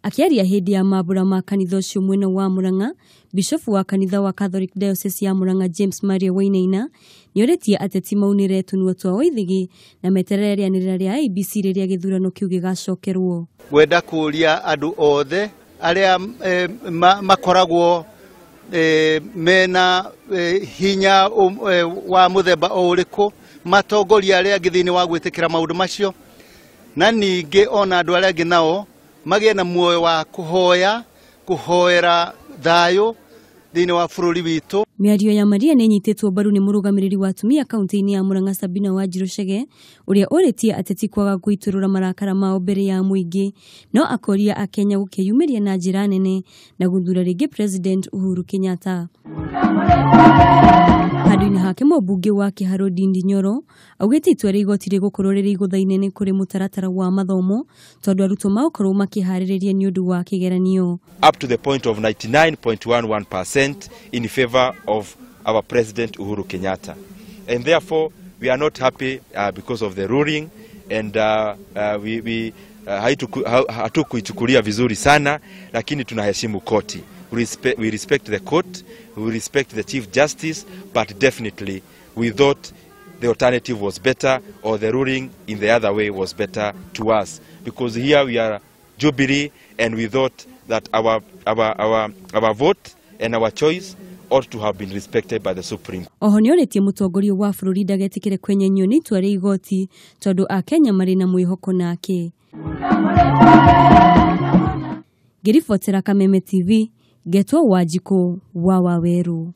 Akĩaria hĩndĩ ya mambura ma kanitha ũcio mwena wa Murang'a, bishofu wa kanitha wa Catholic Diocese ya Murang'a James Maria Wainaina nĩorĩtie ateti maunĩre tũnua twa Waithĩgĩ na meterere rĩanĩrĩra rĩa IEBC rĩrĩa gĩthurano kĩu gĩgacokerwo. Ngwenda kũria andũ othe arĩa makoragwo mena hinya wa mũthemba o ũrĩkũ, matongoria arĩa angĩ thĩinĩ wa gwĩtĩkĩra maũndũ macio, na ningĩ ona andũ arĩa angĩ nao magĩe na muoyo wa kũhoya, kũhoera thayũ thĩinĩ wa bũrũri witũ. Mĩario ya Maria nĩ ĩnyitĩtwo mbaru nĩ mũrũgamĩrĩri wa atumia kaunti-inĩ ya Murang'a Sabina Wanjiru Chege, ũrĩa ũrĩtie ateti kwaga gũitũrũra marakara mao mbere ya mũingĩ, no akoria akenya gũkĩyumĩria na njĩra nene na gũthura rĩngĩ President Uhuru Kenyatta. Handũ-inĩ hake mũmbunge wa Kiharu Ndindi Nyoro augĩte itua rĩa igoti rĩgũkorwo rĩrĩ igũtha inene kũrĩ mũtaratara wa mathomo tondũ arutwo magũkorwo makĩharĩrĩria nĩ ũndũ wa kĩgeranio. Up to the point of 99.11% in favor of our President Uhuru Kenyatta. And therefore we are not happy because of the ruling, and we hatukuichukulia vizuri sana, lakini tunaheshimu koti. We respect the court, we respect the Chief Justice, but definitely we thought the alternative was better, or the ruling in the other way was better to us, because here we are Jubilee, and we thought that our vote and our choice ought to have been respected by the Supreme. Oho nĩorĩtie mũtongoria wa bũrũri ndagetĩkĩre kwenyenyio nĩ itua rĩa igoti tondũ akenya marĩ na mwĩhoko nake. Ngĩribotera Kameme TV, Ngetwo Wanjikũ wa Waweru.